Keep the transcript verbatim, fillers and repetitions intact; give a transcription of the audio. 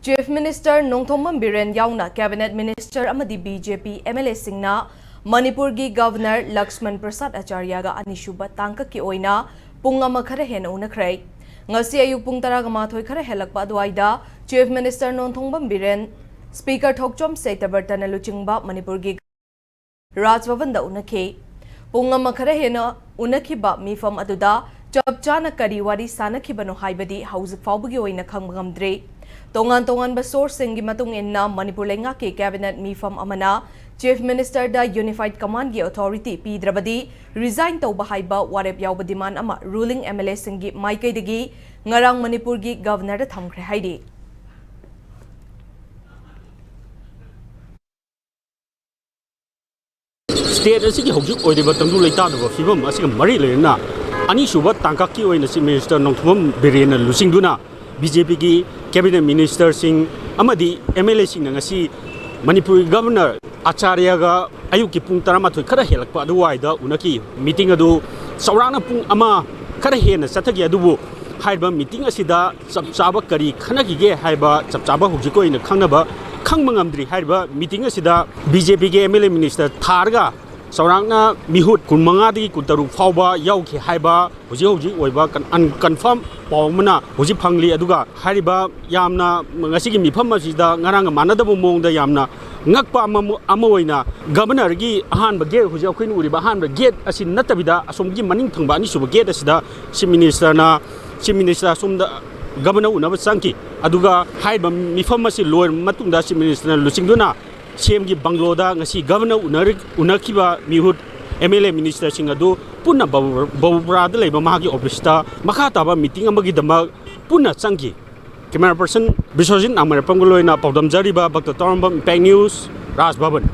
Chief Minister Nongthombam Biren ꯌꯥꯎꯅ Cabinet Minister ꯑꯃꯗꯤ B J P M L Aꯁꯤꯡꯅ ꯃꯅꯤꯄꯨꯔꯒꯤ Governor ꯂꯛꯁꯃꯟ ꯄ꯭ꯔꯁꯥꯗ ꯑꯆꯥꯔꯌꯥꯒ ꯑꯅꯤꯁꯨꯕ ꯇꯥꯡꯀꯛꯀꯤ ꯑꯣꯏꯅ ꯄꯨꯡ ꯑꯃ ꯈꯔ ꯍꯦꯟꯅ ꯎꯅꯈ꯭ꯔꯦ꯫ ꯉꯁꯤ ꯑꯌꯨꯛ ꯄꯨꯡ ꯇꯔꯥꯒ ꯃꯥꯊꯣꯏ ꯈꯔ ꯍꯦꯜꯂꯛꯄ ꯑꯗꯨꯋꯥꯏꯗ Chief Minister Nongthombam Biren, Speaker ꯊꯣꯛꯆꯣꯝ ꯁꯇ꯭ꯌꯕ꯭ꯔꯇꯅ ꯂꯨꯆꯤꯡꯕ ꯃꯅꯤꯄꯨꯔꯒꯤ ꯔꯥꯖ ꯚꯕꯟꯗ ꯎꯅꯈꯤ꯫ ꯄꯨꯡ ꯑꯃ ꯈꯔ ꯍꯦꯟꯅ ꯎꯅꯈꯤꯕ ꯃꯤꯐꯝ ꯑꯗꯨꯗ ꯆꯞ ꯆꯥꯅ ꯀꯔꯤ ꯋꯥꯔꯤ ꯁꯥꯅꯈꯤꯕꯅꯣ ꯍꯥꯏꯕꯗꯤ ꯍꯧꯖꯤꯛ ꯐꯥꯎꯕꯒꯤ ꯑꯣꯏꯅ ꯈꯪꯕ ꯉꯝꯗ꯭ꯔꯤ꯫ ꯇꯣꯉꯥꯟ ꯇꯣꯉꯥꯟꯕ sourceꯁꯤꯡꯒꯤ ꯃꯇꯨꯡ ꯏꯟꯅ, ꯃꯅꯤꯄꯨꯔ ꯂꯩꯉꯥꯛꯀꯤ Cabinet ꯃꯤꯐꯝ ꯑꯃꯅ Chief Ministerꯗ Unified Commandꯒꯤ authority ꯄꯤꯗ꯭ꯔꯕꯗꯤ resign ꯇꯧꯕ ꯍꯥꯏꯕ ꯋꯥꯔꯦꯞ ꯌꯥꯎꯕ demand ꯑꯃ ruling M L Aꯁꯤꯡꯒꯤ ꯃꯥꯏꯀꯩꯗꯒꯤ ꯉꯔꯥꯡ ꯃꯅꯤꯄꯨꯔꯒꯤ Governorꯗ ꯊꯝꯈ꯭ꯔꯦ ꯍꯥꯏꯔꯤ꯫ State ꯑꯁꯤꯒꯤ ꯍꯧꯖꯤꯛ ꯑꯣꯏꯔꯤꯕ ꯇꯪꯗꯨ ꯂꯩꯇꯥꯗꯕ ꯐꯤꯕꯝ ꯑꯁꯤꯒ ꯃꯔꯤ ꯂꯩꯅꯅ, ꯑꯅꯤꯁꯨꯕ ꯇꯥꯡꯀꯛꯀꯤ ꯑꯣꯏꯅ Chief Minister ꯅꯣꯡꯊꯣꯝꯕꯝ ꯕꯤꯔꯦꯟꯅ ꯂꯨꯆꯤꯡꯗꯨꯅ B J Pꯒꯤ Cabinet Ministerꯁꯤꯡ ꯑꯃꯗꯤ M L Aꯁꯤꯡꯅ ꯉꯁꯤ ꯃꯅꯤꯄꯨꯔꯒꯤ Governor ꯑꯆꯥꯔꯌꯥꯒ ꯑꯌꯨꯛꯀꯤ ꯄꯨꯡ ꯇꯔꯥꯃꯥꯊꯣꯏ ꯈꯔ ꯍꯦꯜꯂꯛꯄ ꯑꯗꯨꯋꯥꯏꯗ ꯎꯅꯈꯤ꯫ Meeting ꯑꯗꯨ ꯆꯥꯎꯔꯥꯛꯅ ꯄꯨꯡ ꯑꯃ ꯈꯔ ꯍꯦꯟꯅ ꯆꯠꯊꯈꯤ꯫ ꯑꯗꯨꯕꯨ ꯍꯥꯏꯔꯤꯕ meeting ꯑꯁꯤꯗ ꯆꯞ ꯆꯥꯕ ꯀꯔꯤ ꯈꯟꯅꯈꯤꯒꯦ ꯍꯥꯏꯕ ꯆꯞ ꯆꯥꯕ ꯍꯧꯖꯤꯛꯀꯤ ꯑꯣꯏꯅ ꯈꯪꯅꯕ, ꯈꯪꯕ ꯉꯝꯗ꯭ꯔꯤ꯫ ꯍꯥꯏꯔꯤꯕ meeting ꯑꯁꯤꯗ B J Pꯒꯤ M L A minister ꯊꯥꯔꯒ ꯆꯥꯎꯔꯥꯛꯅ ꯃꯤꯍꯨꯠ ꯀꯨꯟꯃꯉꯥꯗꯒꯤ ꯀꯨꯟꯇꯔꯨꯛ ꯐꯥꯎꯕ ꯌꯥꯎꯈꯤ ꯍꯥꯏꯕ ꯍꯧꯖꯤꯛ ꯍꯧꯖꯤꯛ ꯑꯣꯏꯕ ꯀꯟ-, unconfirm ꯄꯥꯎ ꯑꯃꯅ ꯍꯧꯖꯤꯛ ꯐꯪꯂꯤ꯫ ꯑꯗꯨꯒ ꯍꯥꯏꯔꯤꯕ ꯌꯥꯝꯅ ꯉꯁꯤꯒꯤ ꯃꯤꯐꯝ ꯑꯁꯤꯗ ꯉꯔꯥꯡꯒ ꯃꯥꯟꯅꯗꯕ ꯃꯑꯣꯡꯗ ꯌꯥꯝꯅ ꯉꯛꯄ ꯑꯃ, ꯑꯃ ꯑꯣꯏꯅ Governorꯒꯤ ꯑꯍꯥꯟꯕ gate, ꯍꯧꯖꯤꯛ ꯑꯩꯈꯣꯏꯅ ꯎꯔꯤꯕ ꯑꯍꯥꯟꯕ gate ꯑꯁꯤ ꯅꯠꯇꯕꯤꯗ ꯑꯁꯣꯝꯒꯤ ꯃꯅꯤꯡ ꯊꯪꯕ ꯑꯅꯤꯁꯨꯕ gate ꯑꯁꯤꯗ Chief Ministerꯅ, Chief Minister ꯑꯁꯣꯝꯗ Governor ꯎꯅꯕ ꯆꯪꯈꯤ꯫ ꯑꯗꯨꯒ ꯍꯥꯏꯔꯤꯕ ꯃꯤꯐꯝ ꯑꯁꯤ ꯂꯣꯏꯔꯕ ꯃꯇꯨꯡꯗ Chief Ministerꯅ ꯂꯨꯆꯤꯡꯗꯨꯅ C M ꯒꯤ bungalow ꯗ ꯉꯁꯤ Governor ꯎꯅꯔ-, ꯎꯅꯈꯤꯕ ꯃꯤꯍꯨꯠ M L A ministerꯁꯤꯡ ꯑꯗꯨ ꯄꯨꯟꯅ ꯕꯕꯨ-, ꯕꯕꯨꯄꯨꯔꯥꯗ ꯂꯩꯕ ꯃꯍꯥꯛꯀꯤ office ꯇ ꯃꯈꯥ ꯇꯥꯕ meeting ꯑꯃꯒꯤꯗꯃꯛ ꯄꯨꯟꯅ ꯆꯪꯈꯤ꯫ Camera person ꯕꯤꯁ꯭ꯋꯖꯤꯠ ꯅꯥꯃꯔꯦꯄꯝꯒ ꯂꯣꯏꯅ ꯄꯥꯎꯗꯝꯖꯔꯤꯕ ꯚꯛꯇ ꯇꯥꯎꯔꯝꯕꯝ, Impact News, ꯔꯥꯖ ꯚꯕꯟ꯫